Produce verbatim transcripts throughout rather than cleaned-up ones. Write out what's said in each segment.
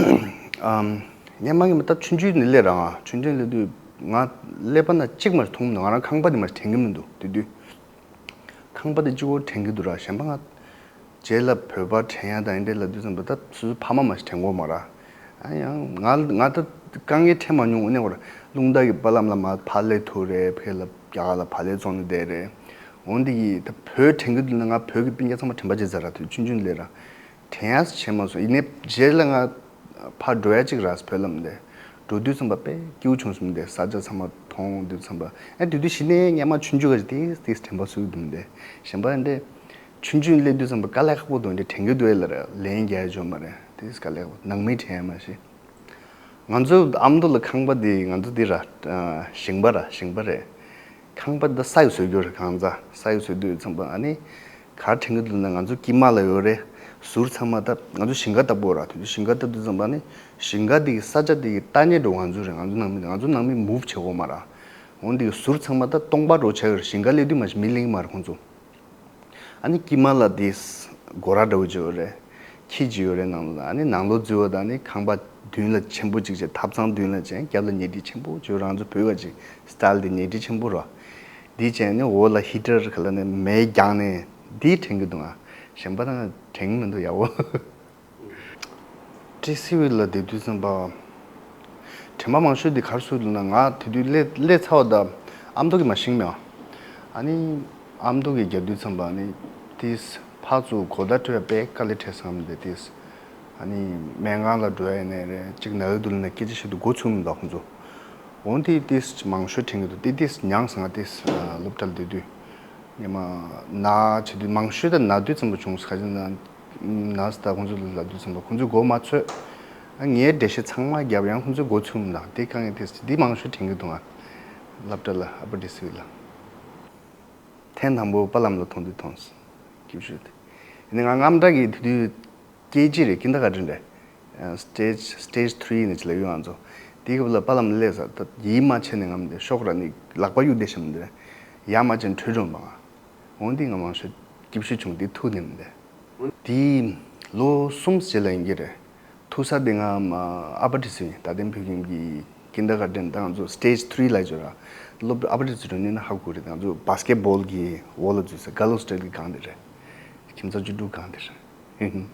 ཨམ། སྔན་མ་སྔན་མ་ད་ཆུང་ཆུང་ནས་སླེབས་ར། ང་ཆུང་ཆུང་སླེབས་དུས་ང་ཀླད་པ་ན་གཅིག་མ་མཐོང་མི་འདུག་ང་རང་ཁང་པ་དེ་མ་དྲན་གི་མི་འདུག་དེ་དུས། ཁང་པ་དེ་གཅིག་པོ་དྲན་གི་འདུག་ར། གཞན་པ་ང་རྗེས་ལ་བོད་པ་དྲན་ཡ་དང་ཨེ་འདྲས་ལབ་དུས་ཙམ་པ་ད་སོ་སོ་ཕ་མ་མ་ཞིག་དྲན་གོ་མ་ར། ཨ་ཡང་ང་ང་ད་དཀའ་ངལ་འཕྲད་མ་མྱོང་། འོ་ནས་འོ་ར་རླུང་རྟ་གི་པ་ལམ་ལ་མ་ཕར་སླེབས་ཐུབ་རེད། ཕར་ལ་རྒྱ་གར་ལ་བག་ལེབ་བཙོང་ནས་བསྡད་རེད། འོ་འདི་གི་ད་བོད་དྲན་གི་འདུག་ན་ང་བོད་ཀྱི་སྤུན་ཀྱག་ཚང་མ་དྲན་པ་བརྗེད་ཚར་ར། དུས་ཆུང་ཆུང་ལས་ར། དྲན་ཡ་བྱས་མ་སོང་། ཡིན་ནའི་རྗེས་ལ་ང་ཕར་འགྲོ་ཡ་གཅིག་རག་བོད་ལ་མི་འདས། འགྲོ་དུས་ཙམ་པ་དཔེ་སྐྱིད་པོ་བྱུང་སོང་མི་འདས། ས་ཆ་ཚང་མ་མཐོང་དུས་ཙམ་པ་ཨེ་དེ་དུས་གཞི་ནས་སྔན་མ་ཆུང་ཆུང་ག་ཅིག་ཏིས་ཏིས་དྲན་པ་གསོས་ཀྱི་འདུག་མི་འདས། གཞན་པ་འདྲས་ཆུང་ཆུང་སླེབས་དུས་ཙམ་པ་དཀའ་ལས་ཁག་པོ་འདུག་འདྲས་དྲན་གྱི་འདུག་ཨེ་ལ་ར་ལན་རྒྱག་ཡ་ཅོ་མ་རེད། ཏིས་དཀའ་ལས་ཁག་པོ། ནང་མི་དྲན་ཡ་མ་ཤེས། ང་ཚོ་ཨ་མདོ་ལ་ཁང་པ་འདི་ང་ཚོ་འདི་ར། ཨ། ཞིང་པ་ར། ཞིང་པ་རེད། ཁང་པ་འདི་ས་ཡིས་བཟོས་རྒྱུ་རེད། གང་ཟག་ས་ཡིས་བཟོས་དུས་ཙམ་པ་ཨ་ནི་ག་རེ་དྲན་གྱི་འདུག་ན་ང་ཚོ་དཀྱིལ་མ་ལ་ཡོད་རེད། ཟུར་ཚང་མ་ད་ང་ཚོ་ཞིང་ཁ་ལྟ་བུ་ར། དེ་དུས་ཞིང་ཁ་ལྟ་དུས་ཙམ་པ་ཨ་ནི་ཞིང་ཁ་འདི་གི་ས་ཆ་འདི་གི་ལྟ་མཁན་འགྲོ་ང་ཚོ་རེད། ང་ཚོ་ནང་མི་ང་ཚོ་ནང་མི་མུབ་བྱེད་དགོས་མ་ར། འོ་འདི་གི་ཟུར་ཚང་མ་ད་སྟོང་པ་འགྲོ་བྱ་ཡོད་རེད། ཞིང་ཁ་སླེབས་དུས་མ་གཞི་མི་གླེང་མ་རེད་ཁོང་ཚོ། ཨ་ནི་དཀྱིལ་མ་ལ་དེ་སྒོ་ར་འདྲ་བོ་ཅིག་ཡོད་རེད། ཁྱི་ཅིག་ཡོད་རེད་ནང་ལ། ཨ་ནི་ནང་ལོགས་འཛུལ་བ་དང་ཨ་ནི་ཁང་པ་མདུན་ལ་ཆེན་པོ་ཅིག་བྱས། ཐབ་ཚང་མདུན་ལ་བྱས། རྒྱབ་ལ་ཉལ་ཁྲི་ཆེན་པོ་ཅིག་ཡོད་རེད། ང་ཚོ་བོད་པ་ཅིག་སི་ཊལ་དེ་ཉལ་ཁྲི་ཆེན་པོ་ར། འདི་བྱས་ནས་འོག་ལ་ཧི་ཊར་ག་ལ་ནས་མེ་རྒྱག་ནས་འདི་དྲན་གྱི་འདུག་ང་། གཞན་པ་ད་ང་དྲན་གྱི་མི་འདུག་ཡག་པོ། ཊི་སི་ཝི་ལ་བསྡད་དུས་ཙམ་པ། དྲན་པ་མང་ཤོས་འདི་ག་རེ་གསོས་འདུག་ན། ང་དེ་དུས་སླེབས་སླེབས་ཚར་བ་དང་ཨ་མདོ་གི་མ་ཤེས་མེད། ཨ་ནི་ཨ་མདོ་གི་རྒྱབ་དུས་ཙམ་པ་ཨ་ནི་ཏིས་ཕར་ཚུར་གོ་བརྡ་སྤྲོད་ཡ་དཔེ་དཀའ་ལས་འཕྲད་སོང་། ཨ་མདོ་ཏིས་ཨ་ནི་སྨན་ཁང་ལ་འགྲོ་ཡ་ཡིན་ནའི་རེད། གཅིག་ན་གི་འདུག་ལབ་ན་སྐད་ཆ་བཤད་དུས་མགོ་ཚོས་མི་འདུག་ཁོང་ཚོ། འོན་ཏེ་ཏིས་མང་ཤོས་དྲན་གྱི་འདུག་ཏི་ཏིས་མྱངས་སོང་། ང་ཏིས་སློབ་གྲྭ་ལ་བསྡད་དུས། ཉི་མ་ན་བྱེད་དུས་མང་ཤོས་ད་ན་དུས་ཙམ་པ་བྱུང་སོང་། ཁ་ཅིག་ན་ན་སི་ད་ཁོང་ཚོ་ལ་ལབ་དུས་ཙམ་པ་ཁོང་ཚོས་མགོ་མ་ཚོས། ཨ་ངའི་འགྲེལ་བཤད་ཚང་མ་བརྒྱབ་ཡང་ཁོང་ཚོས་མགོ་ཚོས་མི་འདུག་དེ་དཀའ་ངལ་དེ་འདི་མང་ཤོས་དྲན་གྱི་འདུག་ང་སློབ་གྲྭ་ལ་ཨ་པ་ཊི་སི་ཝི་ལ། ཐེངས་དང་པོ་པ་ལམ་ལ་མཐོང་དུས་མཐོང་སོང་། སྐྱིད་ཤོས་དེ། ཡིན་ནའི་ང་རྔམ་དྲག་གི་དེ་དུས་ཀེ་ཇི་རེད། ཀིན་ཌར་གྷར་ཌེན་རེད། སི་ཊེཇ་སི་ཊེཇ་ཐི་རི་ནས་ཅི་ལ་ཡོད་ང་ཚོ། དེའི་སྐབས་ལ་པ་ལམ་སླེབས་ས་ད་ཡིད་མ་ཆེས་ནས་ངམ་དེ་ཤོག་ར་ནི་ལག་པ་གཡུག་བསྡད་ཤམ་དེ་ཡ་མ་ཆེན་ཁྲོས་འགྲོ་མ། འོན་ཏེ་ང་མང་ཤོས་སྐྱིད་ཤོས་བྱུང་དེ་ཐུག་ནས་མི་འདས། དེ་ལོ་གསུམ་རྗེས་ལ་ཡིན་གྱི་རེད། ཐུག་ས་དེ་ང་ཨ་པ་ཊི་སི་ཝི་ཡིན། རྡ་སྟེང་བོད་ཁྱིམ་གྱི་ཀིན་ཌར་གྷར་ཌེན་ད་ང་ཚོ་སི་ཊེཇ་ཐི་རི་ལ་ཡོད་ར། སློབ་ཨ་པ་ཊི་སི་ཝི་འགྲོ་ནས་ན་ཧ་གོ་རེད། ང་ཚོ་བྷ་སི་ཀེ་ཊི་བྷོལ་གི་འོག་ལ་འཛུལ་ས་གྷ་ལོ་སི་ཊེལ་གི་སྒང་དེ་རེད། ཁྱིམ་ཚང་བཅུ་དྲུག་སྒང་དེ་རེད།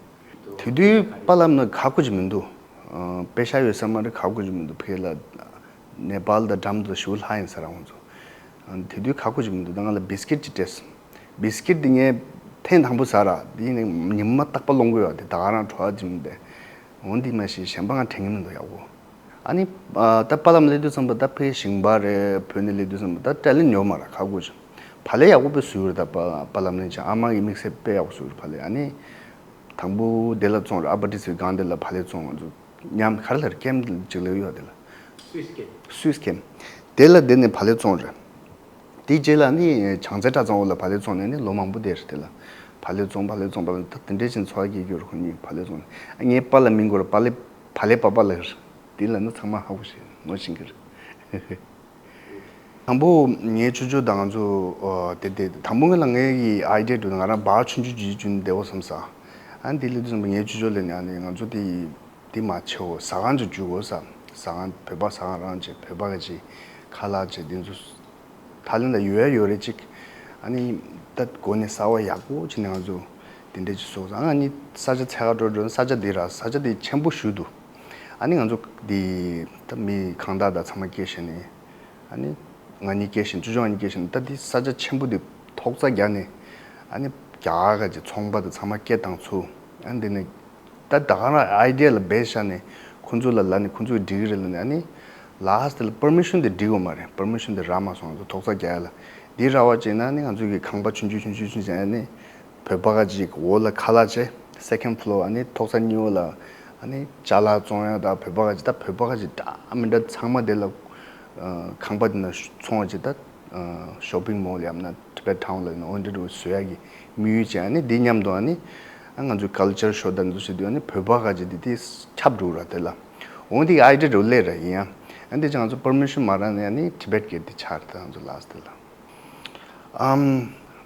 དེ་དུས་པ་ལམ་ན་ཁག་པོ་ཅིག་མི་འདུག་ཨ། པེ་ཤ་ཡོད་ས་མ་རེད། ཁག་པོ་ཅིག་མི་འདུག་ཕ་གི་ལ་ནེ་པཱལ་དང་འགྲམ་དུ་ཞུ་ལྷག་ཡིན་ས་ར་ང་ཚོ། ཨ། དེ་དུས་ཁག་པོ་ཅིག་མི་འདུག་ད་ང་ལ་བིས་ཀིཊ་ཅིག་སྤྲད་སོང་། བིས་ཀིཊ་འདི་ངས་ཐེངས་དང་པོ་ཟ་ར། འདི་ནི་ཉི་མ་རྟག་པར་སློང་གི་ཡོད། དེ་ད་ག་རང་བྲོ་བ་ཅིག་མི་འདུག་འོ་འདི་མ་གཞི་གཞན་པ་ང་དྲན་གྱི་མི་འདུག་ཡག་པོ། ཨ་ནི། ཨ། ད་པ་ལམ་སླེབས་དུས་ཙམ་པ་ད་ཕའི་ཞིང་པ་རེད། བོད་ནས་སླེབས་དུས་ཙམ་པ་ད་ཊེ་ལེན་ཡོད་མ་རེད། ཁག་པོ་ཅིག་བག་ལེབ་ཡག་པོ་དཔེ་བཟོས་ཡོད་རེད། ད་པ་པ་ལམ་སླེབས་ཅིག་ཨ་མ་གི་དམིགས་བསལ་དཔེ་ཡག་པོ་བཟོས་ཡོད་རེད་བག་ལེབ། ཨ་ནི། དང་པོ་དེ་ལ་བཙོང་རེད། ཨ་པ་ཊི་སི་ཝི་སྒང་དེ་ལ་བག་ལེབ་བཙོང་། ང་ཚོ་མཉམ་ག་རེ་ལ་རེད། ཀེམ་ཅིག་ལ་ཡོད་དེ་ལ། སུད་སི་ཀེམ། སུད་སི་ཀེམ། དེ་ལ་དེ་ནས་བག་ལེབ་བཙོང་རེད། དེའི་རྗེས་ལ་ནི་བྱང་རྩེ་གྲྭ་ཚང་འོག་ལ་བག་ལེབ་བཙོང་ནས་ནི་ལོ་མང་པོ་བསྡད་རེད། དེ་ལ་བག་ལེབ་བཙོང་། བག་ལེབ་བཙོང་། བག་ལེབ་ད་དེ་འདྲའི་ཕྱིན་འཚོ་བ་སྐྱེལ་རྒྱུ་རེད། ཁོ་གཉིས་བག་ལེབ་བཙོང་ནས། ཨ། ངའི་པཱ་ལགས་མིང་གོ་ར་པཱ་ལེབ། བག་ལེབ་པ་པཱ་ལགས་རེད། དེ་ལ་ནི་ཚང་མ་ཧ་གོ་ཤེས་ངོ་ཤེས་ཀྱི་རེད། དང་པོ་ངའི་ཅོ་ཅོ་དང་ང་ཚོ། ཨ། དེ་དེ་དང་པོ་ངེད་ལ་ངའི་གི་ཨའི་ཌི་ཡ་འདུག་ང་རང་བག་ཆུང་ཆུང་ཅིག་བྱུགས་ནས་བསྡད་འོ་བསམ་ས། ཨ། དེ་ལས་དུས་ཙམ་པ་ངའི་ཅོ་ཅོ་ལས་ནས་ཨ་ནི་ང་ཚོ་དེ་དེ་མ་བྱེད་འོ། ཟ་ཁང་ཅིག་བཅུག་འོ་ས། ཟ་ཁང་བོད་པ་ཟ་ཁང་རང་བྱེད། བོད་པ་ག་ཅིག་ཁ་ལག་བྱེད། དེ་ཚོ་ཐ་ལན་ལ་ཡོད་ཡ་ཡོད་རེད་ཅིག་ཨ་ནི་ད་སྒོ་ནས་གསར་པ་ཡག་པོ་བྱས་ནས་ང་ཚོ་དེ་འདྲས་ཅིག་བཟོ་ས། ཨ་ནི་ས་ཆ་འཚོལ་ག་འགྲོ་འགྲོ་ས་ཆ་དེ་ར། ས་ཆ་དེ་ཆེན་པོ་ཞེ་འདུག་ཨ་ནི་ང་ཚོ་དེ་ད་མི་ཁང་བདག་དང་ཚང་མ་སྐྱེལ་བྱས་ནས། ཨ་ནི་ང་གཉིས་སྐྱེལ་བཞིན། ཅོ་ཅོ་ང་གཉིས་སྐྱེལ་བཞིན། ད་འདི་ས་ཆ་ཆེན་པོ་འདི་ཐོག་རྩེག་རྒྱག་ནས། ཨ་ནི་རྒྱ་གར་གྱི་ཚོང་པ་དང་ཚང་མ་སྐད་བཏང་ཚུར། ཨ་ནི་འདི་ནས་ད་ད་ག་རང་ཨའི་ཌི་ཡ་ལ་བེས་བཞག་ནས་ཁོ་ཚོ་ལ་ལབ་ནས་ཁོ་ཚོས་འགྲིག་གི་རེད་ལབ་ནས། ཨ་ནི་ལཱ་སི་ཊི་ལ་པར་མི་ཤན་དེ་འགྲིག་ཡོད་མ་རེད། པར་མི་ཤན་དེ་རག་མ་སོང་། ང་ཚོ་ཐོག་རྩེག་རྒྱག་ཡ་ལ། འདི་རག་པ་བྱས་ན་ཨ་ནི་ང་ཚོ་གི་ཁང་པ་ཆུང་ཆུང་ཆུང་ཆུང་ཅིག་ཨ་ནི། བོད་པ་ག་ཅིག་འོག་ལ་ཁ་ལག་བྱས། སེ་ཀེན་ཌི་ཕི་ལོར། ཨ་ནི་ཐོག་ས་གཉིས་པ་ལ་ཨ་ནི་ཅ་ལག་བཙོང་ཡ་དང་། བོད་པ་ག་ཅིག་ད་བོད་པ་ག་ཅིག་འདྲ་མི་འདྲ་ཚང་མ་དེ་ལ། ཨ། ཁང་པ་དེ་ན་ཚོང་བ་ཅིག་ད། ཨ། ཤོ་པིང་མོལ་ཡང་ན་ཊི་བེཊ་ཊའུན་ལ་ཡིན་ན་འོ་འདྲ་འདྲ་བོ་བཟོ་ཡ་གི་དམིགས་ཡུལ་བྱས། ཨ་ནི་དེ་མཉམ་དུ་ཨ་ནི། ཨ། ང་ཚོའི་ཀལ་ཅར་ཤོ་དང་འདུ་བྱེད་དུས་ཨ་ནི་བོད་པ་ག་ཅིག་དེ་དེ་ཁྱབ་འགྲོ་ར་དེ་ལ། འོ་དེ་གི་ཨའི་ཌི་ཡ་འདྲ་བོ་སླེབས་ར་ཡིན་ཡང་། ཨ་ནི་དེ་ཅང་ང་ཚོ་པར་མི་ཤན་མ་རག་ནས་ཨ་ནི་ཊི་བེཊ་གི་དེ་ཆགས་རེད། ད་ང་ཚོ་ལཱ་སི་ཊི་དེ་ལ། ཨམ།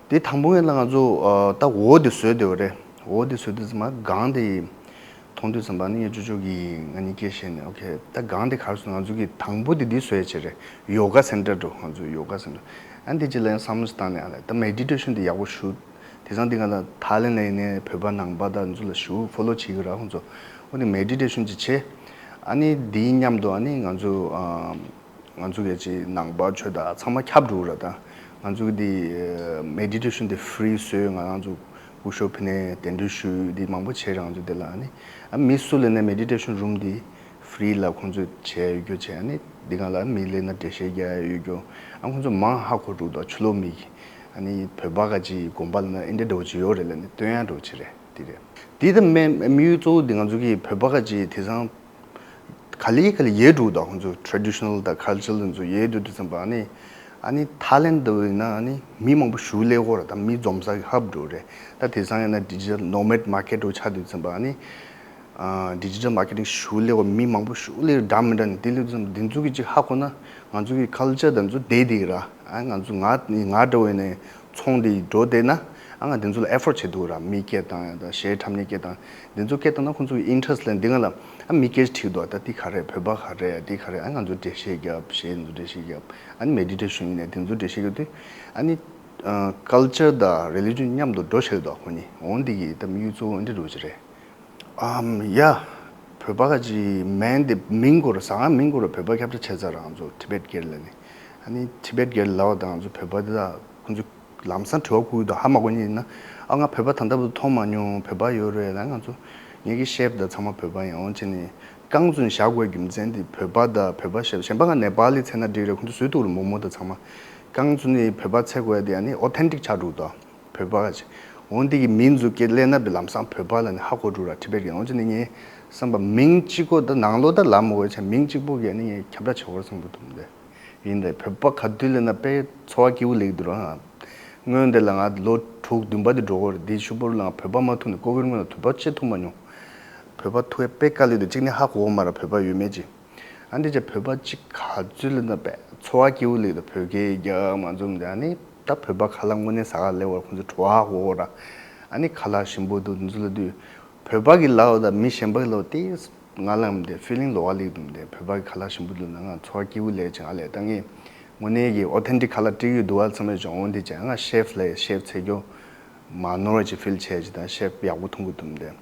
དེ་དང་པོ་ངེད་ལ་ང་ཚོ། ཨ། ད་འོག་དེ་བཟོས་བསྡད་པ་རེད། འོག་དེ་བཟོས་དུས་ཙམ་པ་སྒང་དེ་ མཐོང་དུས་ཙམ་པ་ནི་ངའི་ཅོ་ཅོ་གིས་ང་གཉིས་སྐད་བཤད་ནས། ཨོ་ཁེ། ད་གང་དེ་གར་སོང་། ང་ཚོ་གི་དང་པོ་དེ་འདི་བཟོ་ཡ་བྱེད་རེད། ཡོ་ག་སེན་ཊར་འགྲོ། ང་ཚོ་ཡོ་ག་སེན་ཊར། ཨ་འདི་ཅི་ལ་ཡང་བསམ་བློ་ཞིག་བཏང་ནས། ཨ་ལས་ད་མེ་ཌི་ཊེ་ཤན་དེ་ཡག་པོ་ཞུ། དེང་སང་འདི་ག་ལ་ཐའི་ལེན་ལ་ཡིན་ནའི་བོད་པ་ནང་པ་དང་ཚོ་ལ་ཞུ་ཕོ་ལོ་བྱེད་ཀྱི་ར། ཁོང་ཚོ་འོ་ནི་མེ་ཌི་ཊེ་ཤན་ཅིག་བྱེད། ཨ་ནི་འདིའི་མཉམ་དུ་ཨ་ནི་ང་ཚོ་ཨ། ང་ཚོ་གི་ཅིག་ནང་པ་ཆོས་དང་ཚང་མ་ཁྱབ་འགྲོ་ར། ད་ང་ཚོ་གི་འདི་མེ་ཌི་ཊེ་ཤན་འདི་ཧྥི་རི་བཟོས། ང་རང་ཚོ་སྐུ་ཞབས་ཕུ་ནས་གདན་འདྲེན་ཞུས། འདི་མང་པོ་བྱས་ར། ང་ཚོ་འདི་ལ་ཨ་ནི་ཨ་མི་སུ་ལ་ནས་མེ་ཌི་ཊེ་ཤན་རུམ་འདི་ཧྥི་རི་ལ་ཁོང་ཚོས་བྱས་ཡོད་རྒྱུ་བྱས། ཨ་ནི་འདི་གང་ལ་མི་ལ་ན་འགྲེལ་བཤད་རྒྱག་ཡོད་རྒྱུ། ཨ་ཁོང་ཚོ་མང་ཧ་གོ་འགྲོ། ད་ཕྱི་ལོགས་མི་གི་ཨ་ནི་བོད་པ་ག་ཅིག་དགོན་པ་ལ་ན་ཨིན་འདྲ་འདྲ་བོ་ཅིག་ཡོད་རེད་ལ་ནི་སྟོན་ཡ་འདྲ་བོ་ཅིག་རེད། འདི་རེད། འདི་ད་མེ་དམིགས་ཡུལ་གཙོ་བོ་འདི་ང་ཚོ་གི་བོད་པ་ག་ཅིག་དེང་སང་ག་ལེ་ག་ལེ་ཡལ་འགྲོ་གི་འདུག་ཁོང་ཚོ་ཊེ་རེ་ཌི་ཤ་ནལ་དང་ཁལ་ཆར་དེ་ཚོ་ཡལ་འགྲོ་དུས་ཙམ་པ། ཨ་ནི་ཨ་ནི་ཐའི་ལེན་དུ་ཡིན་ན་ཨ་ནི་མི་མང་པོ་ཞུགས་སླེབས་ཀྱི་ཡོད་རེད། ད་མི་འཛོམས་ས་གི་ཧབ་འགྲོ་རེད། ད་དེང་སང་ཡིན་ན་ཌི་ཇི་ཊལ་ནོ་མེཌ་མར་ཀེཊ་འདྲ་བོ་ཆགས་དུས་ཙམ་པ། ཨ་ནི་ཨ་ཌི་ཇི་ཊལ་མར་ཀེ་ཊིང་ཞུགས་སླེབས་ཀྱི་ཡོད། མི་མང་པོ་ཞུགས་སླེབས་འདྲ་མི་འདྲ་ནི། དེ་ལས་དུས་ཙམ་པ་འདི་ཚོ་གི་ཅིག་ཧ་གོ་ན་ང་ཚོ་གི་ཁལ་ཆར་དང་ཚོ་བསྡད་བསྡད་ཀྱི་ར། ཨ་ང་ཚོ་ང་ང་འདྲ་བོ་ཡིན་ནའི་ཚོང་འདི་འགྲོ་བསྡད་ན། ཨ་ང་དེ་ཚོ་ལ་ཨེ་ཕོར་ཌ་བྱེད་ཐུབ་ར། མི་སྐད་བཏང་ཡ་དང་གཞས་འཁྲབ་མཁན་སྐད་བཏང་། དེ་ཚོ་སྐད་བཏང་ན་ཁོང་ཚོ་གི་ཨིན་ཊེ་རེ་སི་ཊི་ལེན། འདི་ག་ལ་ཨ་མི་སྐད་ཅིག་དྲིས་འདུག་ད་འདི་ག་རེད། བོད་པ་ག་རེད། འདི་ག་རེད། ཨ་ང་ཚོ་འགྲེལ་བཤད་རྒྱབ། གཞས་དེ་ཚོ་འགྲེལ་བཤད་རྒྱབ། ཨ་ནི་མེ་ཌི་ཊེ་ཤན་ཡིན་ནའི་དེ་ཚོ་འགྲེལ་བཤད་རྒྱབ་དུས། ཨ་ནི་ཁལ་ཆར་དང་རི་ལི་ཇན་མཉམ་དུ་འགྲོ་བྱེད་འདུག་ཁོ་གཉིས། འོ་འདི་གི་ད་དམིགས་ཡུལ་གཙོ་བོ་འདི་འདྲ་བོ་ཅིག་རེད། ཨམ། ཡ། བོད་པ་ག་ཅིག་མིང་དེ་མིང་སྐོར་ཟ་ཁང་མིང་སྐོར་བོད་པ་ཁྱབ་བསྒྲགས་བྱས་ཚར་ར། ང་ཚོ་ཊི་བེཊ་སྐད་ལ་ནི། ཨ་ནི་ཊི་བེཊ་སྐད་ལབ་པ་དང་ང་ཚོ་བོད་པ་དེ་དག་ཁོང་ཚོ་ལམ་སང་དྲི་བ་བཀོད་འདུག་ཧ་མ་གོ་མཁན་ཡིན་ན། ཨ་ང་བོད་པ་ད་ལྟ་བར་དུ་མཐོང་མ་མྱོང་། བོད་པ་ཡོད་རེད་ལ། ང་ཚོ་ངེད་ཀྱི་ཤེཕ་དང་ཚང་མ་བོད་པ་ཡིན། འོན་ཀྱང་ནི་རྐང་བཙུགས་ནས་བཞག་དགོས་རྒྱུ་མཚན་དེ་བོད་པ་དང་བོད་པ་ཤེཕ། གཞན་པ་ང་ནེ་པ་ལི་འཚོལ་ན་འགྲིག་རེད། ཁོང་ཚོ་བཟོས་འདུག་རེད། མོག་མོག་དང་ཚང་མ། རྐང་བཙུགས་ནས་བོད་པ་འཚོལ་དགོས་ཡ་དེ་ཨ་ནི་ཨོ་ཐེན་ཊིག་ཆགས་འགྲོ་འདུག་བོད་པ་ག་ཅིག་འོ་འདི་གི་མིང་ཚོ་སྐད་ལབ་ན་བི་ལམ་སང་བོད་པ་ལབ་ནས་ཧ་གོ་འགྲོ་ར། ཊི་བེཊ་སྐད། འོན་ཀྱང་ནི་ངའི་བསམ་པ་མིང་གཅིག་པོ་ད་ནང་ལོགས་ད་ལབ་མ་དགོས་བྱས། མིང་གཅིག་པོ་གིས་ནི་ངས་ཁྱབ་བསྒྲགས་བྱེད་དགོས་བསམ་གྱི་འདུག་མི་འདུག་ཡིན་ད་བོད་པ་ག་དུས་ལབ་ན་དཔེ་ཚོར་བ་སྐྱིད་པོ་སླེབས་ཀྱི་འདུག་ར། སྔོན་དེ་ལ་ང་ལོ་དྲུག་བདུན་པ་དེ་འགྲོ་གི་རེད། དེའི་ཤུ་པོ་ལ་ང་བོད་པ་མ་ཐུག་ནས་ཀོ་ཝིཌ་སྔོན་ལ་དུས་བབ་ཅིག་ཐུག་མ་མྱོང་། བོད་པ་ཐུག་ཡ་དཔེ་དཀའ་ལས་འདུག་གཅིག་ནས་ཧ་གོ་གི་མ་རེད། བོད་པ་ཡོད་མེད་ཅིག་ཨ་འདི་ཅག་བོད་པ་གཅིག་ག་ཚོད་ལ་ན་དཔེ་ཚོར་བ་སྐྱིད་པོ་སླེབས་འདུག་བོད་སྐད་རྒྱག་མ་འཛོམས་དེ། ཨ་ནི་ད་བོད་པ་ཁ་ལག་དངོས་གནས་ཟ་ག་སླེབས་པར་ཁོང་ཚོ་བྲོ་བ་ཧ་གོ་གི་ར། ཨ་ནི་ཁ་ལག་ཞིམ་པོ་འདུག་འདི་ཚོ་ལབ་དུས། བོད་པ་གི་ལབ་པ་དང་མི་གཞན་པ་གི་ལབ་པ་དེ་ང་ལ་འདི་ཕི་ལིང་ལོགས་ཀ་སླེབས་འདུག་འདི་བོད་པ་གི་ཁ་ལག་ཞིམ་པོ་འདུག་ན་ང་ཚོར་བ་སྐྱིད་པོ་སླེབས་བྱུང་། ཨ་ལས་ད་ངས་དངོས་གནས་ཀྱི་ཨོ་ཐེན་ཊིག་ཁ་ལག་སྤྲད་ཀྱི་འདུག་བ་བསམ་པའི་བྱུང་། འོ་འདི་བྱས་ང་ཤེཕ་ལ་ཤེཕ་འཚོལ་རྒྱུ་མ་ནོར་བ་ཅིག་ཕིལ་བྱས་ཅིག་དང་། ཤེཕ་ཡག་པོ་མཐོང་གི་འདུག་འདི།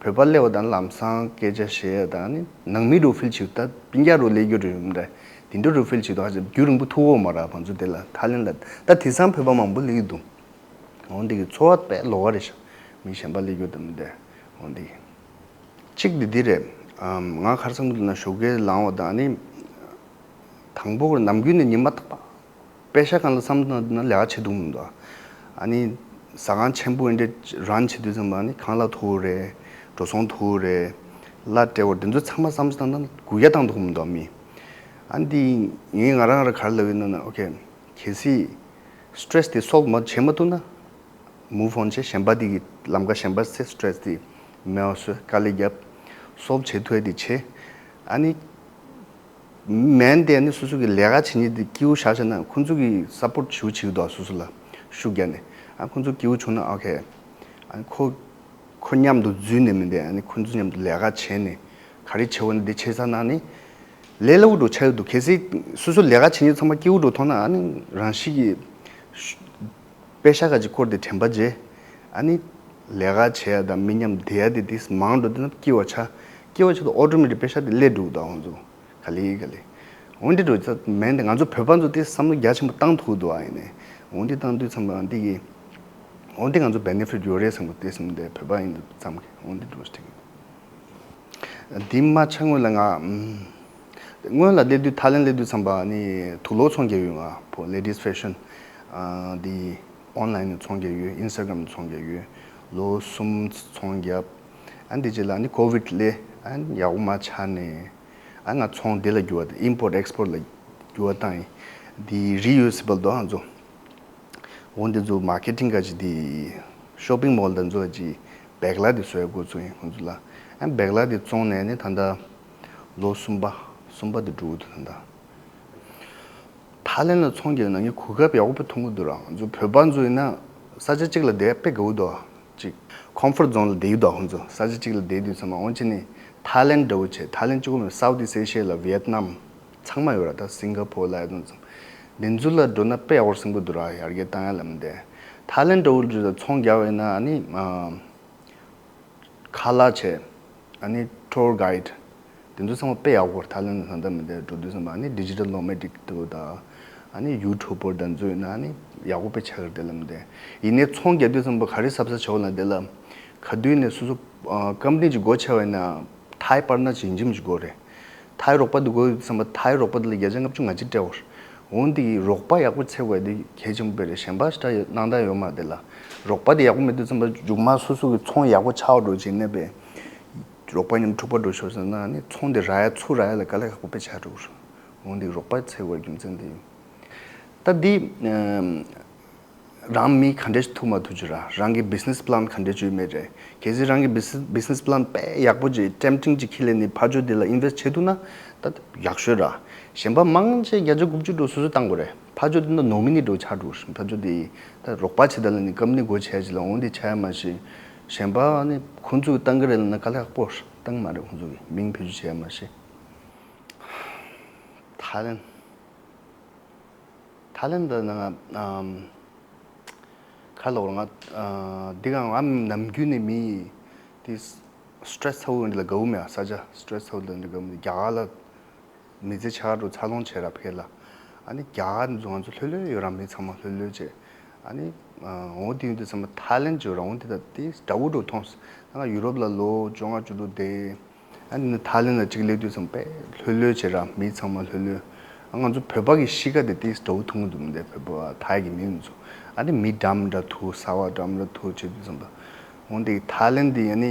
བོད་པ་སླེབས་པ་དང་ལམ་སང་སྐད་ཆ་བཤད་ཡ་དང་ནི་ནང་མི་འདྲ་བོ་ཕིལ་བྱེད། ད་སྤུན་ཀྱག་འདྲ་བོ་སླེབས་རྒྱུ་འདྲ་ཡོད་མ་རེད། དེ་འདྲ་འདྲ་བོ་ཕིལ་བྱེད་དུས། ཨ་ཅེ་རྒྱུན་རིང་པོ་ཐུག་གི་ཡོད་མ་རེད། ང་ཚོ་དེ་ལ་ཐའི་ལེན་ལ། ད་དེང་སང་བོད་པ་མང་པོ་སླེབས་ཀྱི་འདུག་འོ་འདི་གི་ཚོར་བ་དཔེ་ལོགས་ཀ་རེད་ཤག་མི་གཞན་པ་སླེབས་རྒྱུ་དང་མི་འདྲ། འོ་འདི་གི་གཅིག་འདི་འདི་རེད། ཨམ། ང་ག་རེ་བསམ་གྱི་འདུག་ན་ཞོགས་ཀས་ལངས་པ་དང་ནི། དང་པོ་ནམ་རྒྱུན་ནས་ཉི་མ་རྟག་པར་པེ་ཤག་སྒང་ལ་བསམ་བློ་བཏང་ན་ལས་ཀ་བྱེད་ཐུབ་མི་འདུག་ཨ་ནི་ཟ་ཁང་ཆེན་པོ་འདི་འདྲ་རན་བྱེད་དུས་ཙམ་པ་ནི་ཁང་གླ་མཐོ་པོ་རེད། འགྲོ་སོང་མཐོ་པོ་རེད། གླ་སྤྲད་པ་དེ་ཚོ་ཚང་མ་བསམ་བློ་བཏང་ན་སྒུག་ཡ་བཏང་ཐུབ་མི་འདུག་མི། ཨ་ནི་འདི་ངས་ང་རང་རང་ག་རེ་ལབ་ཡོད་ན་ན། ཨོ་ཁེ། གལ་སྲིད་སི་ཊེ་རེ་སི་དེ་སོལབ་མ་བྱེད་མ་ཐུབ་ན། མུབ་ཨོན་བྱས། གཞན་པ་དེ་གི་ལམ་ཁ་གཞན་པ་བཙལ། སི་ཊེ་རེ་སི་དེ་མེད་པ་བཟོས། དཀའ་ལས་རྒྱབ། སོལབ་བྱེད་ཐུབ་ཡ་དེ་བྱེད། ཨ་ནི་མན་དེ་ཨ་ནི་སོ་སོ་གི་ལས་ཀ་བྱེད་མཁན་དེ་སྐྱིད་པོ་བཞག་བཞག་ན་ཁོང་ཚོ་གི་སབ་པོར་ཊི་ཞེ་པོ་བྱེད་ཀྱི་འདུག་སོ་སོ་ལ་ཤུགས་རྒྱག་ནས། ཨ་ཁོང་ཚོ་སྐྱིད་པོ་བྱུང་ན་ཨོ་ཁེ། ཨ་ནི་ཁོ་ཁོ་མཉམ་དུ་འཛུལ་ནས་མི་འདུག་ཨ་ནི་ཁོང་ཚོ་མཉམ་དུ་ལས་ཀ་བྱས་ནས་ག་རེ་བྱེད་དགོས་ན་དེ་བྱེད་ཚར་ན་ནི་ལས་སླ་པོ་འདྲ་བོ་ཆགས་ཀྱི་འདུག་གལ་སྲིད་སོ་སོ་ལས་ཀ་བྱེད་མཁན་ཚང་མ་སྐྱིད་པོ་འདྲ་བོ་མཐོང་ན། ཨ་ནི་རང་བཞིན་གྱིས་པེ་ཤག་ག་ཅིག་བསྐོར་ཏེ་དྲན་པ་བརྗེད། ཨ་ནི་ལས་ཀ་བྱེད་ཡ་དང་མི་མཉམ་བསྡད་ཡ་དེ་དེ་མང་འགྲོ་དུས་ན་སྐྱིད་པ་ཆགས། སྐྱིད་པ་ཆགས་དུས་ཨོ་ཊོ་མེ་ཊིག་པེ་ཤག་དེ་སླེབས་འགྲོ་གི་འདུག་ཁོང་ཚོ་ག་ལེ་ག་ལེ། འོ་འདི་འདྲ་བོ་ཅིག་མན་དེ་ང་ཚོ་བོད་པ་ཚོ་དེ་བསམ་བློ་རྒྱ་ཆེན་པོ་བཏང་ཐུབ་འདུག་ཨ་ཡིན་ནའི། འོ་འདི་བཏང་དུས་ཙམ་པ་འདི་གི། འོ་འདི་ང་ཚོ་བེ་ནེ་ཕིཊ་ཡོད་རེད་བསམ་གི། དེ་བསམ་སྟེ་བོད་པ་ཡིན་དུས་ཙམ་གི། འོ་འདི་འདྲ་བོ་ཅིག་འདི་མ་ཆགས་སྔོན་ལ་ང་ཨམ། སྔོན་ལ་སླེབས་དུས། ཐའི་ལེན་སླེབས་དུས་ཙམ་པ་ནི་དུག་ལོག་ཚོང་རྒྱག་ཡོད། ང་བོ་ལེ་ཌིས་ཕེ་ཤན། ཨ་འདི་ཨོན་ལའིན་ནས་ཚོང་རྒྱག་ཡོད། ཨིན་སི་ཊ་གྷ་རམ་ནས་ཚོང་རྒྱག་ཡོད། ལོ་གསུམ་ཚོང་བརྒྱབ། ཨ་འདི་རྗེས་ལ་ནི་ཀོ་ཝིཌ་སླེབས། ཨ་ཡག་པོ་མ་ཆགས་ནས། ཨ་ང་ཚོང་འདི་ལ་འགྱུར་བ་དང་། ཨིམ་པོརཊ་ཨེགས་པོརཊ་ལ་འགྱུར་བ་བཏང་ཡིན། འདི་རི་ཡུ་སི་བལ་འདུག་ང་ཚོ། འོ་འདི་ཚོ་མར་ཀེ་ཊིང་ག་ཅིག་འདི་ཤོ་པིང་མོལ་དང་ཚོ་ལ་ཅིག་བེག་ལ་འདི་བཟོ་ཡ་འགོ་བཙུགས་ཡིན་ཁོང་ཚོ་ལ། ཨ་བེག་ལ་འདི་བཙོང་ནས་ནི་ད་ལྟ་ལོ་གསུམ་པ་གསུམ་པ་འདི་འགྲོ་གི་འདུག་ད་ལྟ། ཐའི་ལེན་ལ་ཚོང་རྒྱག་ན་ངས་གོ་སྐབས་ཡག་པོ་དཔེ་མཐོང་གི་འདུག་ར། ང་ཚོ་བོད་པ་ཚོ་ཡིན་ན་ས་ཆ་གཅིག་ལ་བསྡད་དཔེ་དགའ་པོ་འདུག་ཅིག་comfort zone་ལ་བསྡད་ཡོད་དོ། ཁོང་ཚོ་ས་ཆ་གཅིག་ལ་བསྡད་དུས་ཙམ་པ་འོན་ཅི་ནི་ཐའི་ལེན་འདྲ་བོ་བྱས། ཐའི་ལེན་གཅིག་པོ་མིན། Southeast Asia་ལ་ཝི་ཡེད་ནམ་ཚང་མ་ཡོད་ར། ད་སིང་ག་ཕོར་ལ་ཡ་དུས་ཙམ་འདི་ཚོ་ལ་འགྲོ་ན་དཔེ་ཡག་པོ་སིམ་པོ་འདུག་ར། ཡར་རྒྱས་བཏང་ཡ་ལ་མི་འདས། ཐའི་ལེན་འདྲ་བོ་ལ་འགྲོ་ད་ཚོང་རྒྱག་པ་ཡིན་ན་ཨ་ནི་ཨ། ཁ་ལག་བྱས། ཨ་ནི་ཊུར་གྷའིཌ་དེ་ཚོ་ཚང་མ་དཔེ་ཡག་པོ་རེད། ཐའི་ལེན་ད་ད་མི་འདས་འགྲོ་དུས་ཙམ་པ་ཨ་ནི་ཌི་ཇི་ཊལ་ནོ་མེ་ཌིག་དེ་ཚོ་དང་། ཨ་ནི་ཡུ་ཊུབ་པར་དེ་ཚོ་ཡིན་ན་ཨ་ནི་ཡག་པོ་དཔེ་ཆགས་ཀྱི་རེད། དེ་ལ་མི་འདས། ཡིན་ནའི་ཚོང་རྒྱག་དུས་ཙམ་པ་ག་རེ་གཟབ་གཟབ་བྱེད་དགོས་ལབ་ན། དེ་ལ་ག་དུས་ནས་སོ་སོ་ཨ་ཀམ་པ་ནི་ཅིག་སྒོ་ཕྱེ་བ་ཡིན་ན་ཐའི་པར་ནར་ཅིག་ཡིན་གཅིག་མིན་གཅིག་དགོས་རེད། ཐའི་རོགས་པ་དེ་དགོས་ཡོད་དུས་ཙམ་པ་ཐའི་རོགས་པ་དེ་ལ་བརྒྱ་ཆ་ལྔ་བཅུ་ང་གཅིག་སྤྲད་དགོས་རེད། འོན་ཏེ་རོགས་པ་ཡག་པོ་འཚོལ་དགོས་དེ་གལ་ཆེན་པོ་དཔེ་རེད། གཞན་པ་ཞེ་དྲག་སྣང་དག་ཡོད་མ་རེད། དེ་ལ་རོགས་པ་དེ་ཡག་པོ་མེད་དུས་ཙམ་པ་མཇུག་མ་སོ་སོ་གི་ཚོང་ཡག་པོ་ཆགས་འགྲོ་བྱས་ནས་པས་རོགས་པ་མཉམ་འཁྲུག་པ་འགྲོ་ཤོར་སོང་ན་ཨ་ནི་ཚོང་དེ་རག་ཡ་ཚུར་རག་ཡ་ལ་དཀའ་ལས་ཁག་པོ་དཔེ་ཆགས་འགྲོ་གི་རེད། འོན་ཏེ་རོགས་པ་འཚོལ་དགོས་རྒྱུ་མཚན་དེ་ཡིན། ད་འདི་ཨམ། རང་མི་ག་འདྲས་ཐུག་མ་ཐུག་ཅིག་ར། རང་གི་བི་ཛི་ནེ་སི་པི་ལན་ག་འདྲས་ཅིག་ཡོད་མེད་རེད། གལ་སྲིད་རང་གི་བི་ཛི་བི་ཛི་ནེ་སི་པི་ལན་དཔེ་ཡག་པོ་ཅིག་ཊེམ་ཊིང་ཅིག་ཁྱེར་ལས་ནི་ཕར་ཕྱོགས་དེ་ལ་ཨིན་ཝེ་སི་ཊི་བྱེད་ཐུབ་ན་ད་ཡག་ཤོས་ར། གཞན་པ་མང་ཆེ་བརྒྱ་ཆ་དགུ་བཅུ་འགྲོ་སོ་སོས་བཏང་དགོས་རེད། ཕར་ཕྱོགས་དེ་ནི་ནོ་མི་ནི་འགྲོ་ཆགས་འགྲོ་ཕར་ཕྱོགས་དེ་ད་རོགས་པ་བྱེད་ད་ལ་ནི་ཀམ་པ་ནི་སྒོ་ཕྱེ་ཅིག་ལ་འོང་དེ་ཆགས་ཡ་མ་ཤེས། གཞན་པ་ནི་ཁོང་ཚོས་བཏང་གི་རེད་ལབ་ན་དཀའ་ལས་ཁག་པོ་རེད། བཏང་མ་རེད། ཁོང་ཚོ་གི་མིང་བེད་སྤྱོད་བྱེད་ཡ་མ་ཤེས། ཐའི་ལེན། ཐའི་ལེན་ད་ནང་ཨམ། ཁ་ལོ་ང་ཨ་འདི་ག་ང་ནམ་རྒྱུན་ནས་མི་དེ་སི་ཊེ་རེ་སི་ཚ་པོ་འདི་ལ་དགའ་བོ་མེད། ས་ཆ་སི་ཊེ་རེ་སི་ཚ་པོ་འདི་ལ་དགའ་བོ་མེད། རྒྱ་གར་ལ་མི་ཚེ་ཆགས་འགྲོ་འཚར་ལོངས་བྱས་ར་ཕེབས་ལ། ཨ་ནི་རྒྱ་གར་འདི་ཚོ་ང་ཚོ་ལྷོད་ལྷོད་ཡོད་ར། མི་ཚང་མ་ལྷོད་ལྷོད་བྱས། ཨ་ནི་འོ་དེ་ཡོད་དུས་ཚང་མ་ཐའི་ལེན་བྱོས་ར། འོ་དེ་ད་དེ་འདྲ་བོ་འགྲོ་མཐོང་སོང་། ང་ཡུ་རོབ་ལ་ལོ་བཅོ་ལྔ་བཅུ་དྲུག་བསྡད། ཨ་ནི་ཐའི་ལེན་ལ་གཅིག་སླེབས་དུས་ཙམ་པས་ལྷོད་ལྷོད་བྱས་ར། མི་ཚང་མ་ལྷོད་ལྷོད། ཨ་ང་ཚོ་བོད་པ་གི་གཤིས་ཀ་དེ་ཏིས་འདྲ་བོ་མཐོང་གི་འདུག་མི་འདུག་བོད་པ་ཐའི་གི་མི་ཚོ་ཨ་ནི་མི་འགྲམ་འདྲ་ཐུག་ཟ་བ་འགྲམ་འདྲ་ཐུག་བྱེད་དུས་ཙམ་པ། འོན་ཏེ་ཐའི་ལེན་དེ་ཨ་ནི་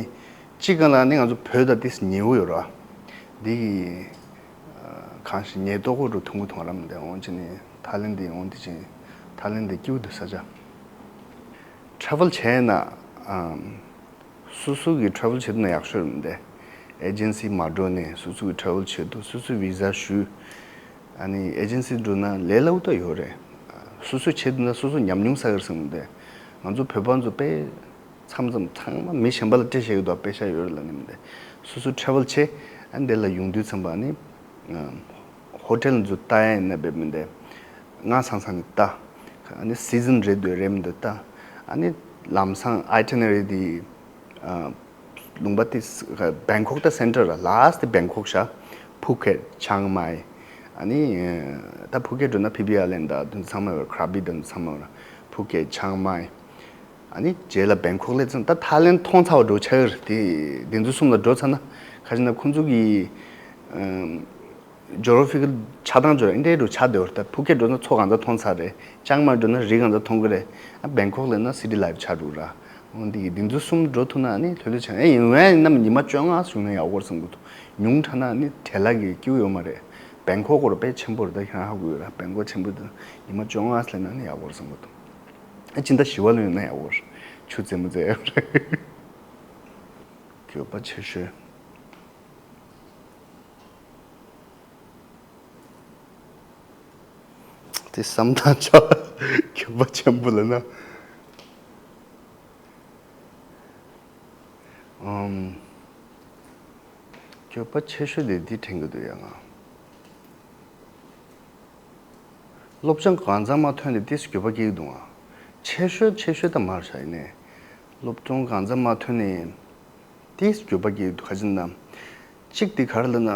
གཅིག་གང་ལ་ཨ་ནི་ང་ཚོ་བོད་དང་ཏིས་ཉེ་བོ་ཡོད་ར། འདི་གི་གང་ཞིག་ཉེ་ཏོག་ཁོ་འགྲོ་མཐོང་གི་མཐོང་ར་མི་འདུག་འོན་ཅི་ནི་ཐའི་ལེན་དེ་འོན་ཏེ་ཅི་ཐའི་ལེན་དེ་སྐྱིད་པོ་འདུག་ས་ཆ། ཊེ་རེ་ཝལ་བྱས་ན་ཨམ། སོ་སོ་གི་ཊེ་རེ་ཝལ་བྱེད་ཐུབ་ན་ཡག་ཤོས་རེད་མི་འདུག་ཨེ་ཇེན་སི་མ་འགྲོ་ནས་སོ་སོ་གི་ཊེ་རེ་ཝལ་བྱེད་ཐུབ། སོ་སོའི་ཝི་ཟ་ཞུ། ཨ་ནི་ཨེ་ཇེན་སི་འགྲོ་ན་ལས་སླ་པོ་ད་ཡོད་རེད། སོ་སོས་བྱེད་ཐུབ་ན་སོ་སོ་ཉམས་མྱོང་བསགས་ཀྱི་རེད་བསམ་གི་མི་འདུག་ང་ཚོ་བོད་པ་ཚོ་དཔེ་མཚམས་མཚམས་ཚང་མ་མི་གཞན་པ་ལ་སྤྲད་བཞག་གི་འདུག་དཔེ་ཤ་ཡོད་རེད་ལབ་ནི་མི་འདུག་སོ་སོ་ཊེ་རེ་ཝལ་བྱེད། ཨ་ནི་འདི་ལ་ཡོང་དུས་ཙམ་པ་ཨ་ནི་ཧོ་ཊེལ་ཚོ་ལྟ་ཡ་ཡིན་ན་དཔེ་མི་འདུག་སྔ་སང་སང་ནས་ལྟ། ཨ་ནི་སི་ཛན་རེད་འདུག་རེད་མི་འདུག་ལྟ། ཨ་ནི་ལམ་སང་ཨའི་ཊི་ནེ་རི་དེ་ཨ། ལུང་པ་དེ་སི་བེང་ཀོག་ད་སེན་ཊར་ར། ལཱ་སི་ཊི་བེང་ཀོག་ཤག་ཕུ་ཁེད། ཆང་མའི། ཨ་ནི་ད་ཕུ་ཁེད་འགྲོ་ན་ཕི་བི་ཨའི་ལེན་ཌི་དང་དེ་ཚང་མ་ཡོད། ཀྲ་བི་དང་དེ་ཚང་མ་ཡོད། ཕུ་ཁེད། ཆང་མའི། ཨ་ནི་རྗེས་ལ་བེང་ཀོག་སླེབས་ཙང་ད་ཐའི་ལེན་མཐོང་ཚར་བ་འགྲོ་ཆགས་ཡོད་རེད། དེ་དེ་ཚོ་གསུམ་ལ་འགྲོ་ཚར་ན་ཁ་ཅིག་ན་ཁོང་ཚོ་གི་ཨམ། ཇོ་གྷ་ར་ཕི་ཀལ་ཆགས་སྟངས་ཇོ་ར་ཨིན་ཌི་ཡ་རུ་ཆགས་བསྡད་པ་རེད། ད་ཕུ་ཁེད་འགྲོ་ན་མཚོ་གང་ཚ་མཐོང་ཚར་རེད། ཅང་མ་འགྲོ་ན་རི་གང་ཚ་མཐོང་གི་རེད། ཨ་བེང་ཀོག་སླེབས་ན་སི་ཊི་ལའིབ་ཆགས་འགྲོ་ར། འོན་ཏེ་འདི་ཚོ་གསུམ་འགྲོ་ཐུབ་ན་ཨ་ནི་ལྷོད་ལྷོད་ཆགས། ཨེ་ཡིན་ན་ཉི་མ་བཅོ་ལྔ་བཞུགས་ན་ཡག་པོ་རེད་བསམ་གི་འདུག་ཉུང་དྲགས་ན་ཨ་ནི་བྲེལ་ལ་གི་སྐྱིད་པོ་ཡོད་མ་རེད། བེང་ཀོག་སྐོར་དཔེ་ཆེན་པོ་རེད། ད་ཁྱེད་རང་ཧ་གོ་ཡོད་ར། བེང་ཀོག་ཆེན་པོ་འདི་ཉི་མ་བཅོ་ལྔ་སླེབས་ན་ཨ་ནི་ཡག་པོ་རེད་བསམ་གི་འདུག་ཨ་སྤྱི་ཟླ་བཞི་པ་ལོ་ཡིན་ན་ཡག་པོ་རེད། ཆུ་རྩེད་མོ་རྩེ་ཡག་པོ་རེད། འགྱོད་པ་ཆེ་ཤོས། དེ་བསམ་སྟངས་ཆགས། འགྱོད་པ་ཆེན་པོ་ལབ་ན། ཨམ། འགྱོད་པ་ཆེ་ཤོས་དེ་འདི་དྲན་གྱི་འདུག་ཡ་ང་། སློབ་སྦྱོང་གང་ཚང་མ་ཐོན་ཏེ་ཏིས་འགྱོད་པ་སྐྱེ་གི་འདུག་ང་། ཆེ་ཤོས་ཆེ་ཤོས་ད་མར་བཞག་ཡིན་ནའི། སློབ་སྦྱོང་གང་ཚང་མ་ཐོན་ནས། ཏིས་འགྱོད་པ་སྐྱེ་གི་འདུག་ག་ཅི་ན། གཅིག་དེ་ག་རེ་ལབ་ན།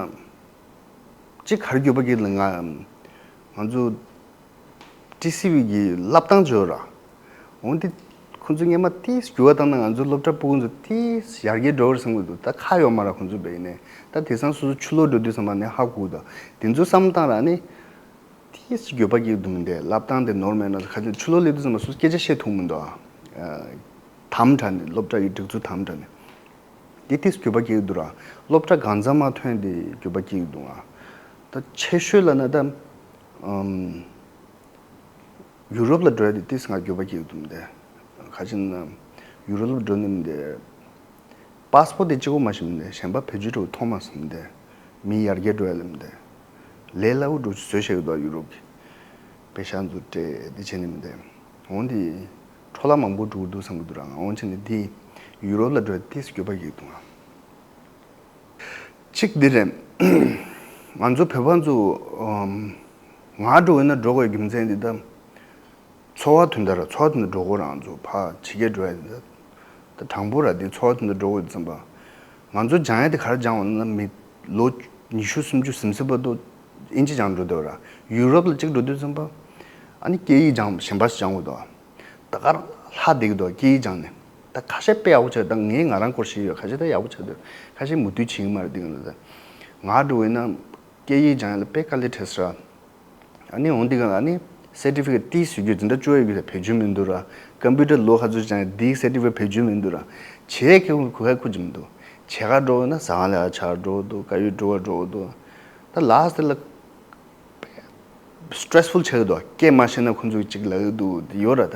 གཅིག་ག་རེ་འགྱོད་པ་སྐྱེ་ལབ་ན། ང་ང་ཚོ་ཊི་སི་ཝི་གི་བསླབ་སྟངས་ཅིག་ཡོད་ར། འོན་ཏེ་ཁོང་ཚོ་སྔོན་མ་ཏིས་འགྱུར་བ་བཏང་ན་ང་ཚོ་སློབ་གྲྭ་ཕྲུ་གུ་ཚོ་ཏིས་ཡར་རྒྱས་འགྲོ་བར་བསམ་གི་འདུག་ད་ཁག་ཡོད་མ་ར་ཁོང་ཚོ་བས་ནས། ད་དེང་སང་སོ་སོ་ཕྱི་ལོགས་འགྲོ་དུས་ཙམ་པ་ནས་ཧ་གོ་འདུག་དེ་ཚོ་བསམ་བཏང་ར་ནི། ཏིས་འགྱོད་པ་སྐྱེ་གི་འདུག་མི་འདུག་བསླབ་སྟངས་དེ་ནོར་མེད་ན་ཁ་ཅིག་ཕྱི་ལོགས་སླེབས་དུས་ཙམ་པ་སོ་སོ་སྐད་ཆ་བཤད་ཐུབ་མི་འདུག་ཨ། དམ་དྲགས་ནས་སློབ་གྲྭ་ཡི་སྒྲིག་འཛུགས་དམ་དྲགས་ནས། དེ་ཏིས་འགྱོད་པ་སྐྱེ་གི་འདུག་ར། སློབ་གྲྭ་གང་ཚང་མ་ཐོན་ཏེ་འགྱོད་པ་སྐྱེ་གི་འདུག་ཨ། ད་ཆེ་ཤོས་ལབ་ན་ད། ཨམ། ཡུ་རོབ་ལ་འགྲོ་ཡ་དེ་ཏིས་ང་འགྱོད་པ་སྐྱེ་གི་འདུག་མི་འདུག་ཁ་ཅིག་ན་ཡུ་རོབ་ལ་འགྲོ་ནི་མི་འདུག་པ་སི་པོར་ཊི་དེ་གཅིག་པོ་མ་ཤེས་མི་འདུག་གཞན་པ་བེད་སྤྱོད་འགྲོ་མཐོང་མ་སོང་མི་འདུག་མི་ཡར་རྒྱས་འགྲོ་ཡ་ལ་མི་འདུག་ལས་སླ་པོ་འགྲོ་བཟོས་བཞག་གི་འདུག་ཡུ་རོབ་ཀྱི། པེ་ཤག་ཚོ་སྤྲད་དེ་བྱས་ནི་མི་འདུག་འོན་ཏེ། འཕྲོ་བརླག་མང་པོ་འགྲོ་གི་འདུག་བསམ་གྱི་འདུག་ར། ང་འོན་ཆེན་ནས་འདི་ཡུ་རོབ་ལ་འགྲོ་ཡ་ཏིས་འགྱོད་པ་སྐྱེ་གི་འདུག་ང་། གཅིག་འདི་རེད། ང་ཚོ་བོད་པ་ཚོ་ཨམ། ང་འགྲོ་འོས་ན་འགྲོ་དགོས་རྒྱུ་མཚན་འདི་ད། འཚོ་བ་དོན་དག་ར་འཚོ་བ་དོན་དག་འགྲོ་དགོས་ར། ང་ཚོ་ཕ་ཕྱི་རྒྱལ་འགྲོ་ཡ་འདི་ད་དྲང་པོ་ར། འདི་འཚོ་བ་དོན་དག་འགྲོ་དགོས་ཙམ་པ། ང་ཚོ་སྦྱང་ཡ་དེ་ག་རེ་སྦྱང་བ་ན་མི་ལོ་ཉི་ཤུ་སུམ་ཅུ་ཟིན་ཚེ་བར་དུ་ཨིན་ཇི་སྦྱང་འགྲོ་འདོད་ར། ཡུ་རོབ་ལ་གཅིག་འགྲོ་དུས་ཙམ་པ་ཨ་ནི་སྐད་ཡིག་སྦྱང་གཞན་པ་ཞིག་སྦྱང་དགོས་འདུག་ད་ག་རང་ལྷག་བསྡད་ཀྱི་འདུག་སྐད་ཡིག་སྦྱང་ནས། ད་ཁ་ཤས་དཔེ་ཡག་པོ་ཆགས། ད་ངས་ང་རང་སྐོར་ཞིག་ཡོད། ཁ་ཤས་ད་ཡག་པོ་ཆགས་འདུག་ཁ་ཤས་མུ་མཐུད་བྱེད་ཀྱི་མ་རེད། འདི་ག་ལ་ད་ང་འགྲོ་འོས་ན་སྐད་ཡིག་སྦྱང་ཡ་ལ་དཔེ་དཀའ་ལས་འཕྲད་སོང་ར། ཨ་ནི་འོང་འདི་ག་ལ་ཨ་ནི་སེར་ཊི་ཕི་ཀེཊ་ཏིས་ཡོད་རྒྱུ་འཛིན་གྲྭ་བཅུ་པ་ཡོད་རྒྱུ་ད་བེད་སྤྱོད་མི་འདུག་ར། ཀམ་པུ་ཊར་ལོ་ག་ཚོད་སྦྱང་ཡ་འདིའི་སེར་ཊི་ཕི་ཀེཊ་བེད་སྤྱོད་མི་འདུག་ར། བྱེད་ཁེ་གུ་ཁ་ཁུ་ཅི་མི་འདུག་བྱེད་ག་འགྲོ་འོས་ན་ཟ་ཁང་ལ་ཡ་ཆ་འགྲོ་འདུག་དཀའ་ཡོད་འགྲོ་བ་འགྲོ་འདུག་ད་ལ་སི་ཊི་ལ་སི་ཊི་རེ་སི་ཕུལ་ཆགས་འདུག་སྐད་མ་ཤེས་ན་ཁོང་ཚོ་གཅིག་ལབ་ཀྱི་འདུག་དེ་ཡོད་ར། ད་